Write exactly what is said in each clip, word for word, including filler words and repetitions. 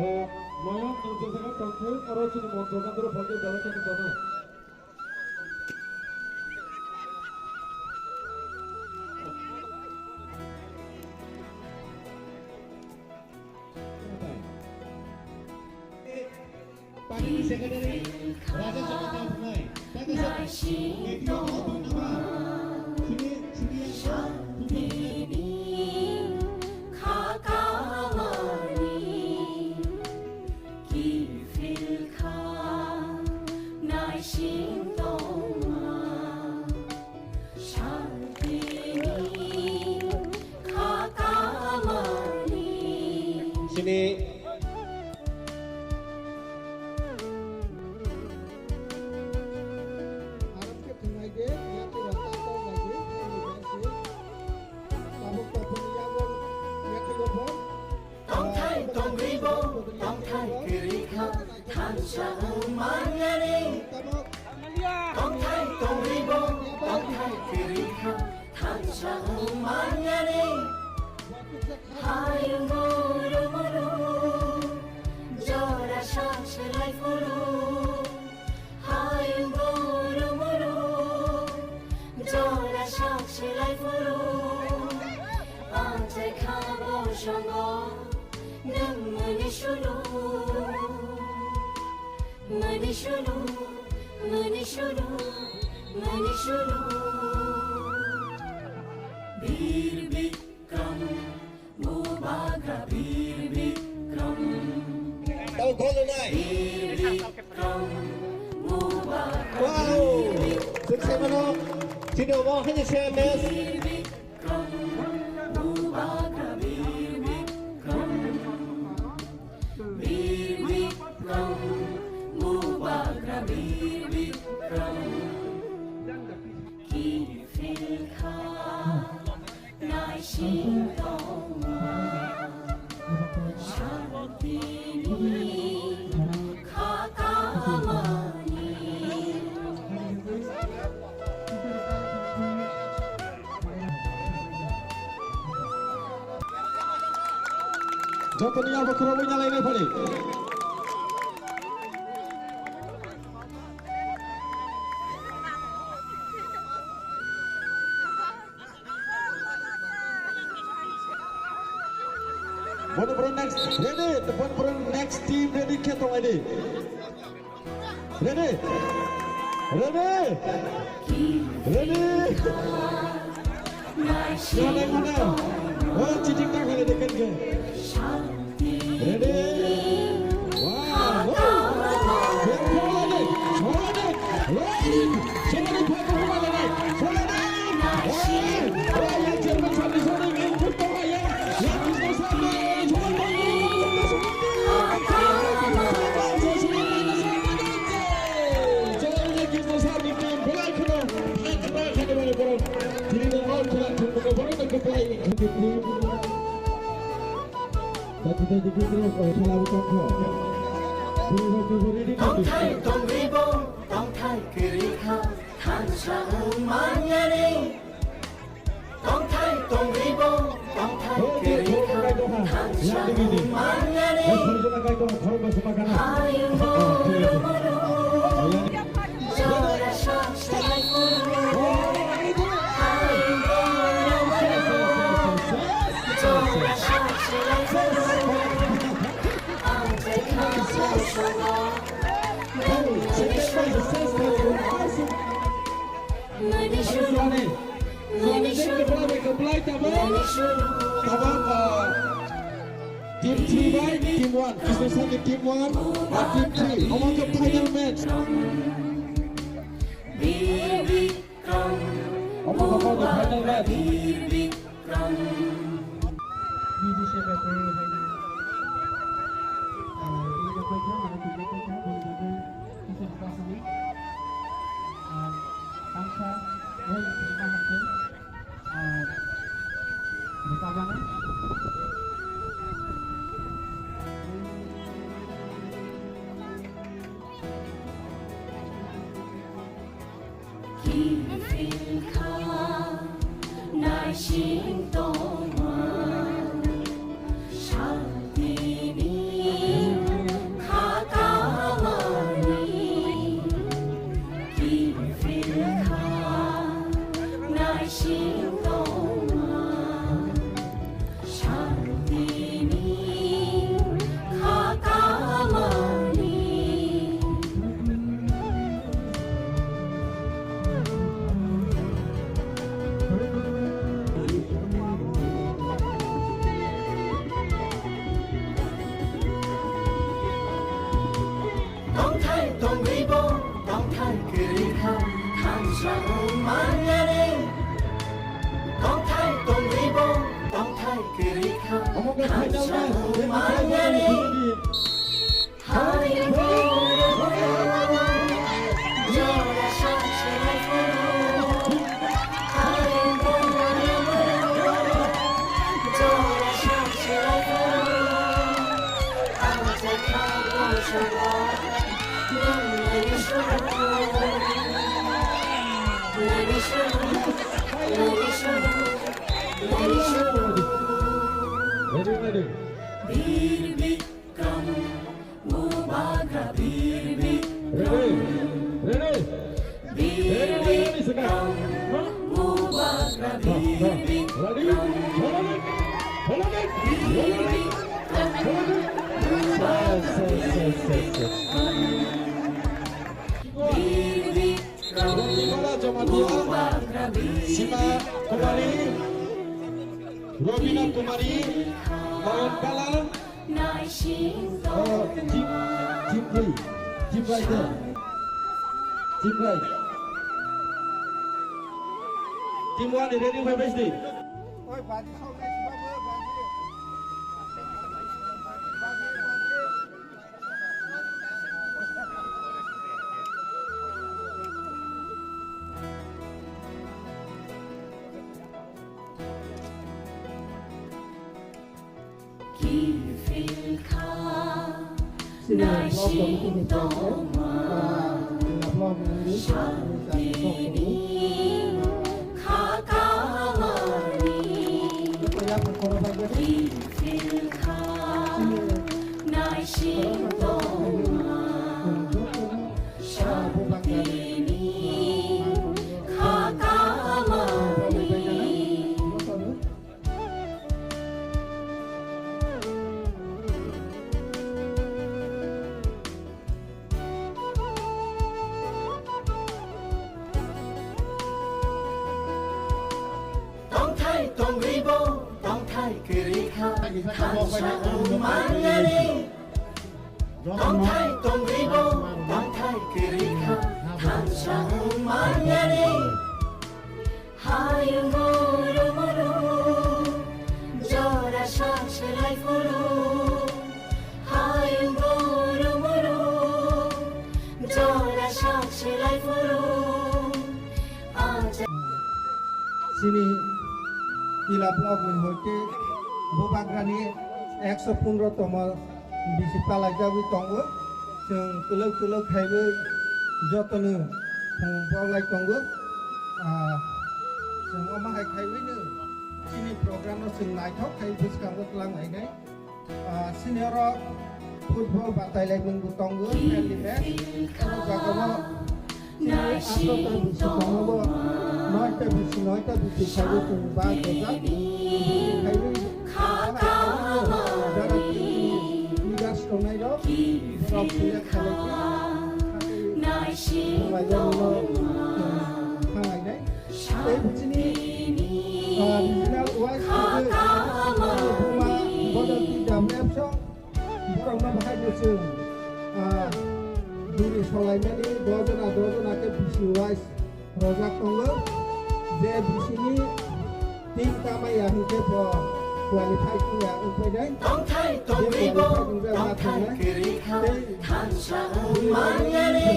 Noyok nwng jesa khe tongthai, oro chini montro kantoro phalke belai kheno tongna. Party secretary Rajesh Chakma Bhai, Pakistan, A T O Abdul Nama, Sri, Sri, Sri, Sini. Tongthai tongwi bo, tongthai kwrwi kha, thansa wng manyani. Tongthai tongwi bo, tongthai kwrwi kha, thansa wng manyani. Hayung guru muru, jora sak selai phuru. Hayung guru muru, jora sak selai phuru. Panchai kha bo songo, nwng mani sulu. Mani sulu, mani sulu, mani sulu. Bir Bikram, Bubagra Bir Bikram. Tau gol nai. Bir Bikram, Bubagra. Wow. Bir Bikram. Sukses mano. Sini omo hanya saya mes. Bir Bikram, Bubagra Bir Bikram. Bir Bikram, Bubagra Bir Bikram. Kifil kha. Naising tongma, santini kha kamani. Jotoni abo khoroknwi nalainai phari. Bono bro next, ready? Bono bro next team ready khe tong ready. Ready? Ready? Ready? Ready? Oh, cheating ta khale dekhen khe. Ready? One, go! Tongthai tongwi bo, tongthai kwrwi kha, thansa wng manyani. Tongthai tongwi bo, tongthai kwrwi kha, thansa wng manyani. Hayung guru muru, jora sak selai phuru. Hayung guru muru, jora sak selai phuru. Ang tei kha sosongo. Mani sulu, mani sulu, mani sulu. Team three by team one. Kisosani team one, uh, team three. Omo khe final match. Omo khe final match. Biji se bai kwrwi hai na. Ah, ini bai kha, mane tini bai kha, bini bagwi kisa bwsa sini. Ah, tangsa, bai kha, ma hai khe. Ah, bwsa bana. Kiphil kha naising tongma, santini Tongthai tongwibo tongthai kwrwi kha, thansa wng manyani. Tongthai tongwibo tongthai kwrwi kha, thansa wng manyani. Hayung guru guru, jora sangse lai guru. Ready, ready. Bubagra Bir Bikram. Ready? Ready? Bir Ready, ready, Bikram. Bubagra Bir Bikram. Ready? Hold on it. Hold on it. Bir Bikram. Hold on it. Bubagra Bir Bikram. Bir Bikram. Bubagra Bir Bikram. Sima Kumari, Robina Kumari, Mohan Dalal. Oh, team, team play. Team right there. Team right. Team one ready, five S D. Kiphil kha naising tongma, santini kha kamani. Kiphil kha naising tongma, santini kha kamani. Tongthai tongwibo tongthai kwrwi kha, thansa wng manyani. Tongthai tongwibo tongthai kwrwi kha, thansa wng manyani. Hayung guru guru, jora sak selai phuru. Hayung guru guru, jora sak selai phuru. Aja- Chini Tila block ni hoite Bubagrani ekso pondro tomo bisi palaijagwi tongo. Chwng twlwk twlwk khaiwi jotono phung boklai tongo. Ah, chwng omo hai khaiwino chini program no chwng naithok khai bwskango twlang lainai. Ah, chini oro football batai laimung bo tongo, friendly match. Oro jagao Chini aswk ta bisi tongma bo, noita bisi, noita bisi khaio chwng ba gojak. Bisi khaio, jara chini leaders tongnai rok, borok select khalai khe, thanglai jani no, thanglai nai. Tei bini, ah, regional wise khe, ah, Buma, Bodolti, Damlepso, borokno bahai no chwng, ah, duri solaimani dojona, dojona khe bisi wise rojak tongo. Je bisini team kamaiya hinkhe bo qualify wngya wngpainai. Tongthai tongribo, tongthai kwrwi kha, thansa wng manyani.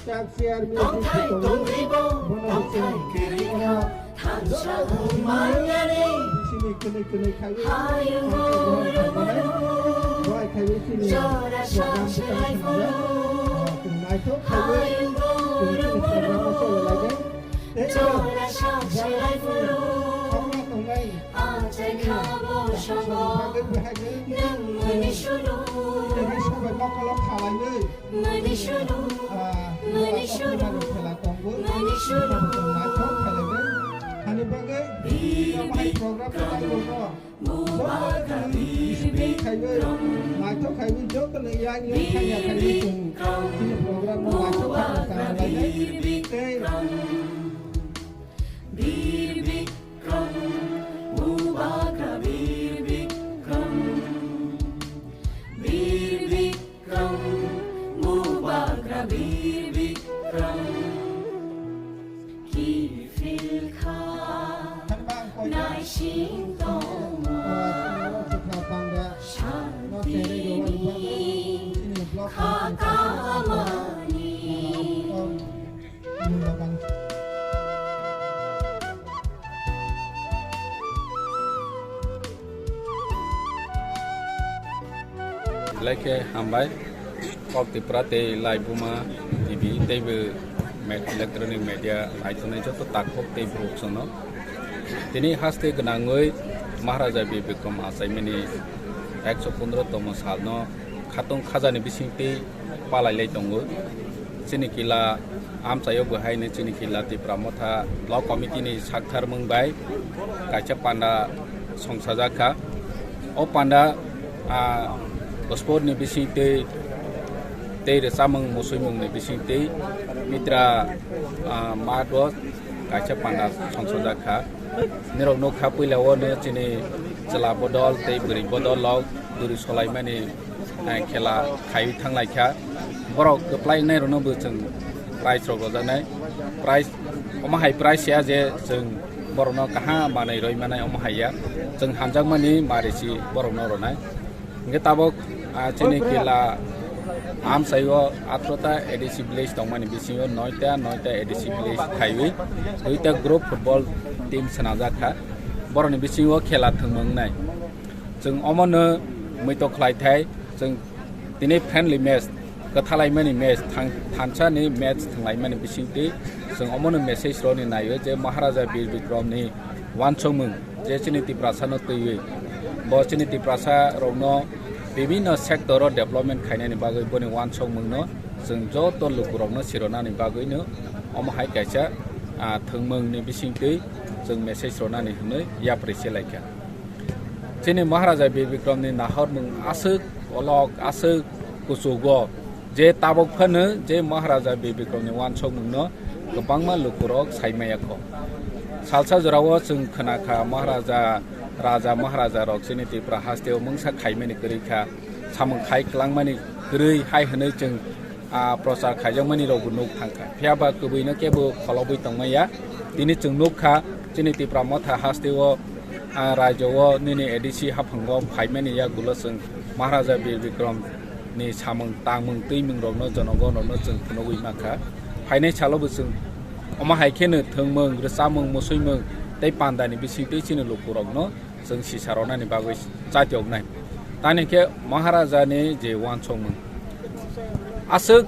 Chak chair music tongthai tongo. Tongribo, bono tongthai kwrwi kha, thansa wng manyani. Bisini kwnwi kwnwi khaiwi hayung thansa wng manyani. Boro moro, bai khaiwi chini jora program sa selai phuru. Naithok khaiwi hayung chini moro chini program o moro, choli lainai. Tei jora sa selai phuru. Thangna tongnai. Achai khamo songo, nwng mani sunu. Tini sabai mokolo khalaiwi. Mani sunu, ah, mani sunu, mani sunu. Program ni tangbo no joto ni bising khaiwi, naithok khaiwi, joto ni yang yang khaiya khaiwi chwng chini program no naithok khaiwi tang lainai. Tei Bir Bikram, Bubagra Bir Bikram, Bir Bikram, Bubagra Bir Bikram. Kiphil kha naising tongma, shanti ni kha kamani. Belai khe hambai. Kok Tripura tei Laibuma T V teibo me-, electronic media naitongnai joto takhuk tei borok chwngno. Tini haste gwnangwi Maharaja Bir Bikram achaimani ekso pondro tomo salno khatung khajani bisingtwi palailai tongo. Chini kila amchaio bo haino chini kila Tipra Motha Block Committee ni sakthar mung bai kaisa panda songsajak kha. O panda, ah, sport ni bisingtwi tei rwchapmung musuimung ni bisingtwi Mitra, ah, Math o kaisa panda songsajak kha. Nirok nukha puila o no chini chwla bodol tei bwrwi bodol rok duri solaimani, eh, khela khaiwi thanglaikha. Borok kwplai nairokno bo chwng prize rok rojaknai. Prize, omo hai prize ya je chwng borokno kaham manwi roi manai, omo hai ya. Chwng hamjakmani mari si borokno ronai. Hingke tabok, ah, chini kila amchaio athro ta A D C village tongmani bisingo noi ta, noi ta A D C village khaiwi dui ta group football team swnajak kha. Borokni bisingo khela thwngmung nai. Chwng omono muitok khlai thai, chwng tini friendly match, kwthalaimani match, thang-, thansa ni match thwnglaimani bisingtwi chwng omono message roni naio je Maharaja Bir Bikram ni wansukmung je chini Tiprasa no twiwi, bo chini Tiprasa rokno bibinno sector o development khainani bagwi boni wansukmung no chwng joto lukurokno sironani bagwino omo hai kaisa, ah, thwngmung ni bisingtwi chwng message ronani hwnwi yapri se laikha. Chini Maharaja Bir Bikram ni nahormung aswk kolok, aswk kuchugo, je tabok phano je Maharaja Bir Bikram ni wansukmung no kwbangma lukurok sai maya kho. Salsa jorao chwng khna kha Maharaja, Raja Maharaja rok chini Tripura haste o mungsa khaimani kwrwi kha, samung khai kwlangmani kwrwi hai hwnwi chwng ah, prochar khaijakmani rokbo nuk thangkha. Phiya ba kwbwino kebo kholobwi tongmaya. Tini chwng nukha, chini Tipra Motha hasteo, ah, rajyo o nini A D C haphango phaimani yagulo chwng Maharaja Bir Bikram ni samung tangmung twimung rokno jonogon rokno chwng phunugwi mankha. Phainai salo bo chwng omo hai kheno thwngmung, rwchapmung, musuimung tei pandani bisingtwi chini lukurokno chwng sisa rwnani bagwi chatioknai. Tani khe Maharaja ni je wansukmung. Aswk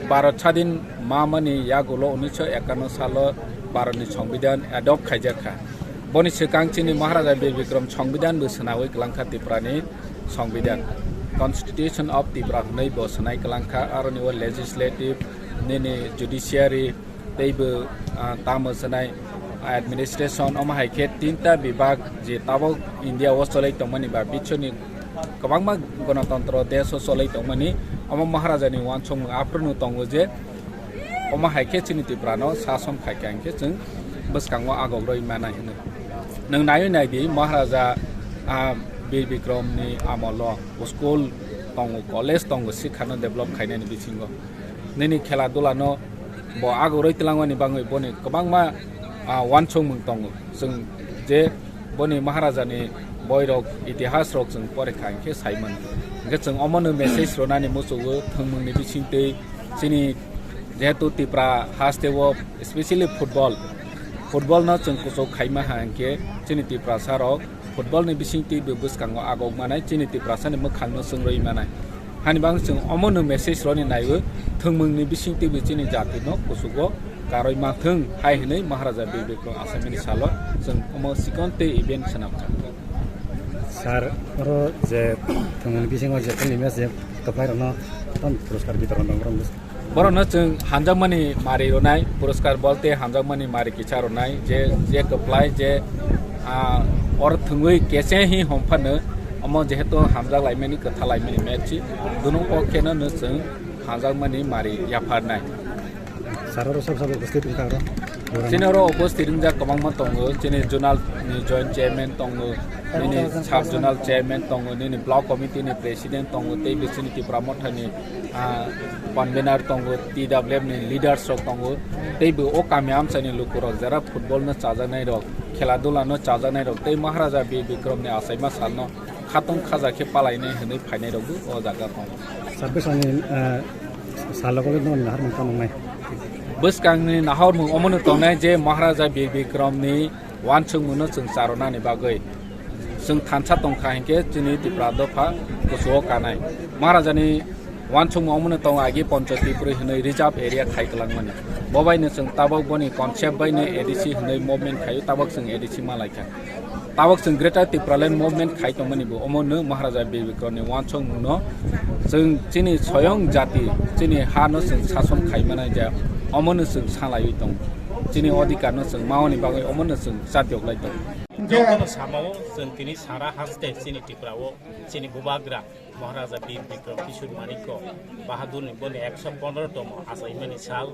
Bharat sadin mamani yagulo unisho ekanno salo Bharat ni Songbidan adopt khaijak kha. Boni swkang chini Maharaja Bir Bikram Songbidan bo swnawi kwlangkha Tripura ni Songbidan. Constitution of Tripura hwnwi bo swnai kwlangkha, aroni o legislative, nini judiciary, teibo, ah, tamo swnai administration, omo hai khe tinta bibag je tabok India o cholai tongmani ba bichoni kwbangma gonotantro desh o cholai tongmani, omo Maharaja ni wansukmung aphuru no tongo je omo hai khe chini Tripura no sasom khai kha hingkhe chwng bwskango agok rwi manai hwnwi. Nwng naiwi nai di Maharaja, ah, Bir Bikram ni amolo school tongo, college tongo, sikha no develop khainani bisingo. Nini khela dula no bo aguroi twlangmani bagwi boni kwbangma, ah, wansukmung tongo. Chwng je boni Maharaja ni boirok, itihas rok chwng pore kha hingkhe sai mano. Hingkhe chwng omono message rwnani muchungo thwngmungni bisingtwi chini jehetu Tripura haste o specially football, football no chwng kuchuk khaima ha hingkhe chini Tiprasa rok football ni bisingtwi bo bwskango agok manai, chini Tiprasa ni mwkhang no chwng rwi manai. Hani bang chwng omo no message roni naiwi thwngmung ni bisingtwi bo chini jati no kuchugo karwi manthwng hai hwnwi Maharaja Bir Bikram achaimani salo chwng omo chikon tei event swnam kha. Sir, oro je thwngmung ni bisingo je thwngmung ni message kwplai rokno tam puruskar bitoron rok rok Borokno chwng hamjakmani mari rwnai, puruskar bolte hamjakmani mari kisa rwnai, je, je kwplai, je Ah, or thwngwi kese hi hom phano, omo jehetu hamjak laimani, kwtha laimani match si, dunung kok kheno no chwng hamjakmani mari yapharnai. Sir, oro sab sab upasthit wngkha oro. Chini oro upasthit wngjak kwbangma tongo, chini zonal ni joint chairman tongo, nini sub zonal chairman tongo, nini block committee ni president tongo, tei bo chini Tipra Motha ni, ah, convener tongo, T W F ni leaders rok tongo, tei bo o kami amchai ni luku rok jera football no chajaknai rok, khela dula no chajaknai rok, tei Maharaja Bir Bikram ni achaima sal no khatong khaja khe palainai hwnwi phainai rok bo o jaga tongo. Sabbish ani, ah, salo kole no nahar mung tamo nai. Bwskangni nahormung omono tongnai je Maharaja Bir Bikram ni wansukmungno chwng charonani bagwi chwng thansa tongkha hinkhe chini Tipra dopha kuchugo kanai. Maharajani wansukmung omono tongo agi Panchayati Puri hwnwi reserve area khai kwlangmani. Bo baino chwng tabok boni concept baino A D C hwnwi movement khaio, tabok chwng A D C ma laikha. Tabok chwng Greater Tipraland Movement khai tongmani bo omo no Maharaja Bir Bikram ni wansukmung no chwng chini soyong jati chini ha no chwng sason khai mano je omo no chwng salaiwi tong chini odhikar no chwng maoni bagwi omo no chwng chatiok lai tong. Jotono samao chwng tini sara haste chini Tripura o chini bubagra Maharaja Bir Bikram Kishore Manikya Bahadur ni boni ekso pondro tomo achaimani sal,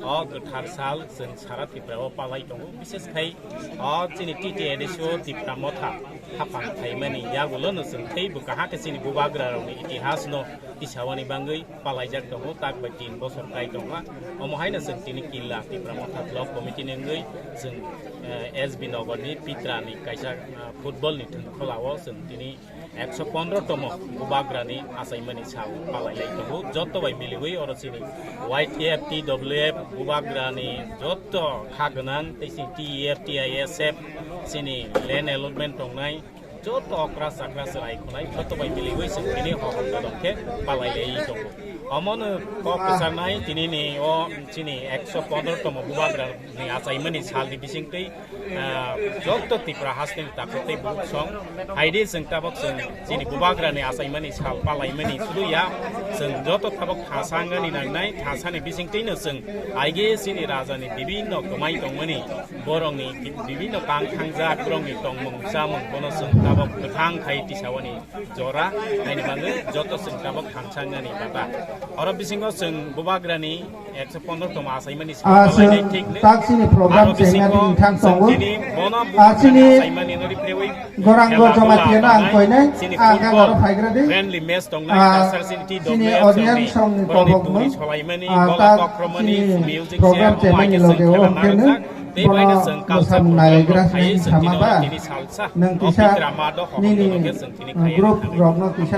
o kwthar sal chwng sara Tripura o palai tongo. Bishes khai o chini T T A D C o Tipra Motha haphang khaimani yagulo no chwng teibo kaham khe chini bubagra rokni itihas no tisawani bangwi palaijak tongo, tak bai tin bosor kai tongkha. Omo haino chwng tini Killa Tipra Motha Block Committee ni wngwi chwng, eh, S B Nagar ni Pitra ni kaisa, eh, football ni thwngkhwla o chwng tini ekso pondro tomo bubagrani achaimani sal palai lai tongo. Joto bai miliwi oro chini Y T F, T W F bubagrani joto kha gwnang tei chini T E F, T I S F, chini land allotment tongnai joto okra chakra chwrai khwnai joto bai miliwi chwng tini hohom dodom khe palai lai tongo. Omono kok kwcharnai tini ni o chini ekso pondro tomo bubagra ni achaimani salni bisingtwi, ah, joto Tripura hasteni takhuk tei bukhuk song haidi chwng tabok chwng chini bubagrani achaimani sal palaimani suluya chwng joto tabok thasa wngani nangnai, thasani bisingtwino chwng aige chini rajani bibinno kwmai tongmani borokni bibinno kang thangjak borokni tongmung chamung bono chwng tabok kwthang khai tisawani jora, haini bagwi joto chwng tabok thansa wngnani bata. Oro bisingo chwng bubagrani ekso pondro toma achaimani sal Ah, palainai chwng thik no. Tak chini program Aro chengna bisingo tini thang chwng tongo. Tini bono Ah, bubagrani chini achaimani no riplewi Gorango khela Jamatia no ang tongnai, koinai. Chini Ah, football ang aro phaigra di. Friendly match tongnai, Ah, tasar chini chini T W F audience songni songni borokni tobokno. Turi solaimani, Ah, bola tak kokromani, chini music program chair, chengmani omaike chwng loge khela o hwnkhe no. Narwkjak. Tei bono baino chwng bwsam culture program naigra rok khai, chwng samaba. Tini salsa. Nwng O kisa Pitra ma do hohom nini dono khe chwng tini khai group rok no kisa